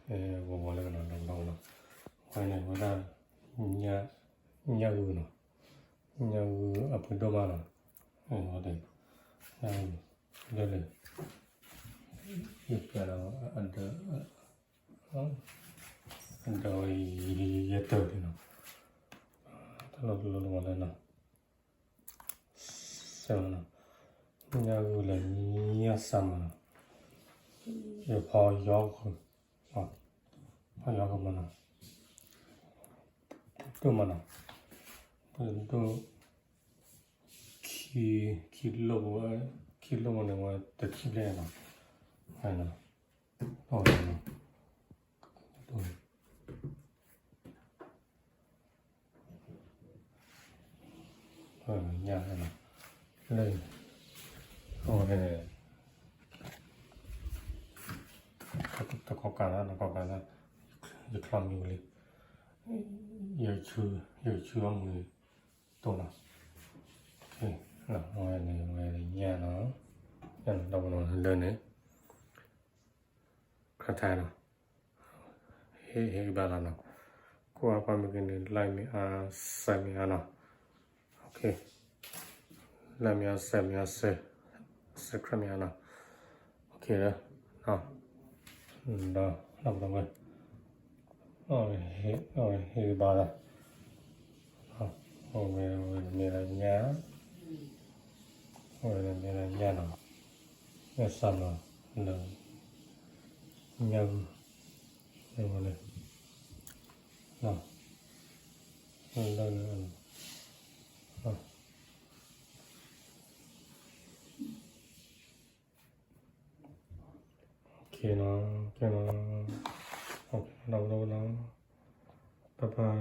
ဂီၤဂီၤလၢကနီၤ ဒီးကနီၤနီၤ, ဝဲန့ၣ်ဝဲဒၣ် ညၣ်ဂုၢ်နီၤ, ညၣ်ဂုၢ်အဖုဒိၣ်မးနီၤ, ဝဲဒၣ် ညၣ်ဂုၢ် ဒ်လဲၣ်, ယပျဲလီၤ အဒၢး အဒၢးဝဲ ယဲၢ်တၢၢ်လံနီၤ, တၢ်လီၤတလီၤလီၤလၢနီၤ စဲနီၤ, ညၣ်ဂုၢ်လၢညၣ်စၢ်မးနီၤ, ယဖီယီၤဃုာ်, ဖီယီၤဃုာ်မးနီၤ, ဒိၣ်မးနီၤ, ဒိၣ်, ခံ, ခံလိၣ်, ခံလိၣ်န့ၣ်ဝဲတခံဖျၢၣ်နီၤ, နီၤ, ဒိၣ်, ညၣ်, လၢ, အဝဲ, တကီၢ်ကးလၢ တကီၢ်ကးလၢ, ယချီမံၤဝံၤလံ, ယကဆူ, ယကဆူအီၣ်မူၤတိၢ်နီၤ, အဝဲန့ၣ် ဝဲညၣ်နီၤ, ညၣ်နီၤ ဒီးလၢန့ၣ် ခါထဲနီၤ, ဟ့ၣ်ဂံၢ်ဘါလီၤနီၤ, ကွၢ်ကွၢ်မ့ၢ်က့ၤန့ၣ် like မ့ၢ်အါ share မ့ၢ်အါနီၤ, like မ့ၢ်အါ share မ့ၢ်အါ subscribe မ့ၢ်အါနီၤ, ဒီး, ဒီးပဝဲ အဝဲဟ့ၣ်ဂံၢ်ဘါလီၤ, အဝဲမ့ၢ်ဒၣ်ညၣ်, အဝဲမ့ၢ်ဒၣ်ညၣ်နီၤ, ညၣ်စၢ်နီၤ, လၢ, ညၣ်ဂုၢ်, အဝဲန့ၣ်, လၢန့ၣ်, ကဲနီၤ, ကဲနီၤ, ဒီးပဝဲနီၤ, ပၢ်ပၢ်